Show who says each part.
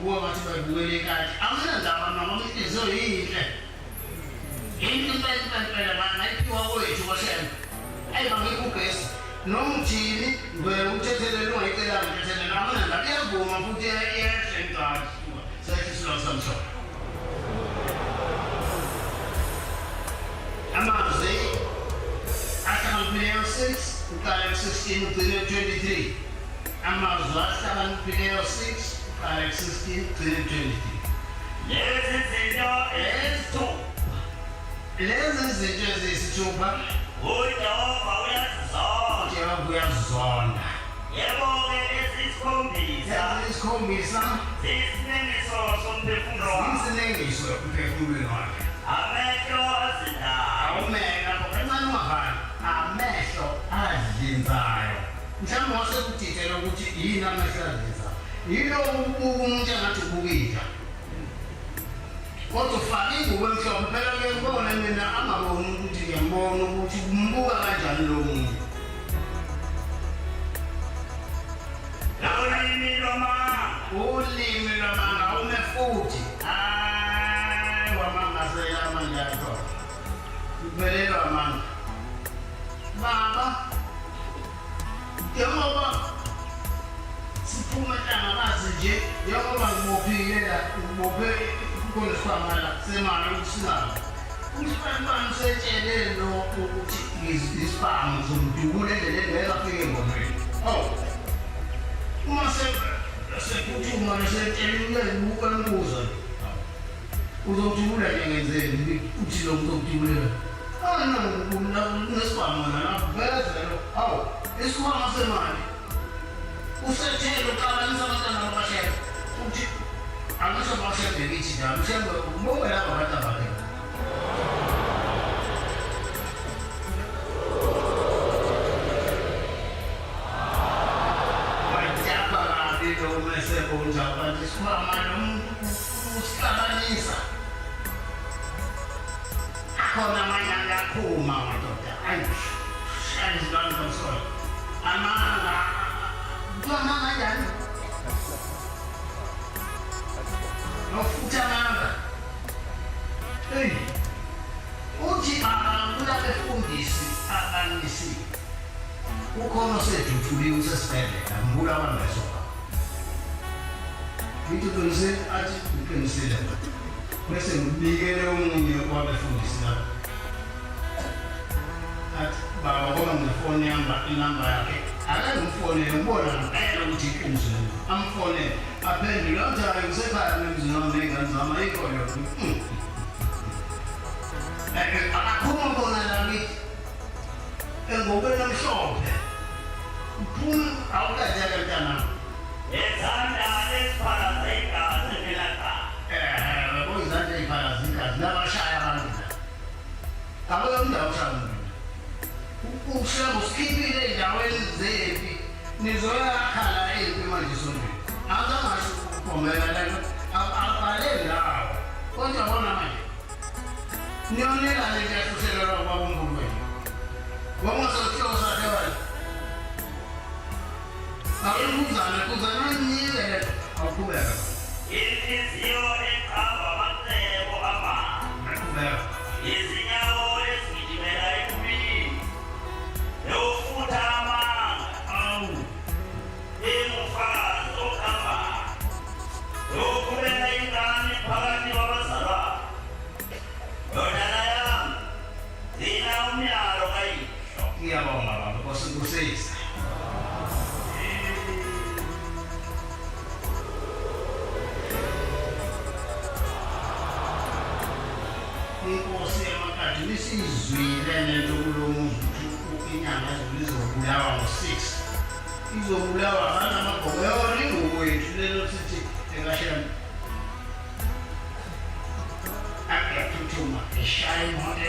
Speaker 1: Kubuka ngathi bayibukele ikati. Anginandaba mina ngoba inhliziyo yinhle. Yinhle impela impela impela ngayiphiwa kwethu kwaShembe. Ayi bangikho ugesi. Noma uthini ngivele ukuthethelele ungayicelanga intethelelo anginandaba. Iyavuma futhi iyehle imgadi. Sehle isilwane samhlophe. Amazwi ahlakaniphileyo 6 uqala ku-16 ugcine ku-23. Amazwi ahlakaniphileyo 6 uqala ku-16 ugcine ku-23.
Speaker 2: Lezi zinto eziyisithupha.
Speaker 1: Lezi zinto eziyisithupha.
Speaker 2: UJehova uyazizonda.
Speaker 1: UJehova uyazizonda.
Speaker 2: Yebo-ke eziyisikhombisa.
Speaker 1: Eziyisikhombisa.
Speaker 2: Ziyisinengiso somphefumulo wakhe.
Speaker 1: Ziyisinengiso emphefumulweni wakhe.
Speaker 2: Amehlo azindayo.
Speaker 1: Awumele lapho kancane ungavali. Amehlo adlinzayo. Mhlawumbe wase kudidela ukuthi yini amehlo adlinzayo. Yilo ukubuka umuntu engathi ubuka inja. Kodwa ufake ingubo emhlophe phela ngiyambona mina angaboni ukuthi ngiyambona ukuthi umbuka kanjani lo muntu.
Speaker 2: Ulimi lwamanga.
Speaker 1: Ulimi lwamanga ume futhi. Hayi wamangasela amanje akho. Kuphelelwa amanga. Baba njengoba siphuma enhlangabazi nje njengoba ngibophile la ngibophe kukhona isikhwama la semali ukuthi singabi umsibani usetshele lo ukuthi isibhamu ngizomdubula endleleni ngeke afike engomeni oh uma sephuthuma esetshela umbuzo uzomdubula nje ngenzeni uthi lo muntu omdubulela unesibhamu wena lapho veze lo awu isikhwama semali usethele uxabanisa abantwana bakashembe uthi angisho bashembe kithi njalo ushembe ubonge laba bantu abakhe wajaba kabi lo mesebonja kanti isikhwama nomuntu usixabanisa akhona amanye ayaphuma madoda ayi shaya izilwane zomsolo amanga kuthiwa amanga kanjani nofutha amanga eyi uthi baba kulabefundisi abanisile kukhona osedutshuliwe usesibhedlela ngibula abantu besoka Ngithi uqinisile athi uqinisile bese ngibikele omunye wabefundisi lapho athi baba ngoba nginefoni yamba inamba yakhe ake ngimfonele ngibona ngempela ukuthi iqiniso leli amfonele aphendule athi hayi ngisekhaya nemzini wami ney'ngane zami ayikho yona akaphuma bona la ngithi engobeni omhlophe uphuma awukadeka mntanami
Speaker 2: Izandla eziphalaza igazi elingenacala.
Speaker 1: Yabo izandla ey'phalaza igazi nabashaya abantu la. Akuyona indawo yokushaya umuntu. Ushaya usikhiphile ey'ndaweni zempi. Nizoyakha la impi manje esontweni. Awuzangasho ukukhombela le nto. Awubhale ndawo. Kodwa bona manje. Niyonela le nto yahluhlelelwa ubaba omkhulu wenu. Wawungasahlosa ke wena. Awukuzana kuzana niyeke le nto. Awuqhubeka.
Speaker 2: Inhliziyo eqamba amacebo amabi.
Speaker 1: Aqhubeka.
Speaker 2: Izinyawo ezigijimela ebubini. Nokufutha amanga.
Speaker 1: Awu.
Speaker 2: Ingufakazi oqambayo. Nokubeka ingane phakathi kwabazalwane. Ndodana yami, gcina umyalo kayihlo.
Speaker 1: Ngiyabonga baba, Nkosi ibusise. Inkosi yamakade nisizwile lento kulo muzi ukuthi inyanga ezulu izobulawa ngo-6 izobulawa banamabhoko yona ingubo yethu lelo sithi ekashembe akuyaphuthuma eshaya imoto.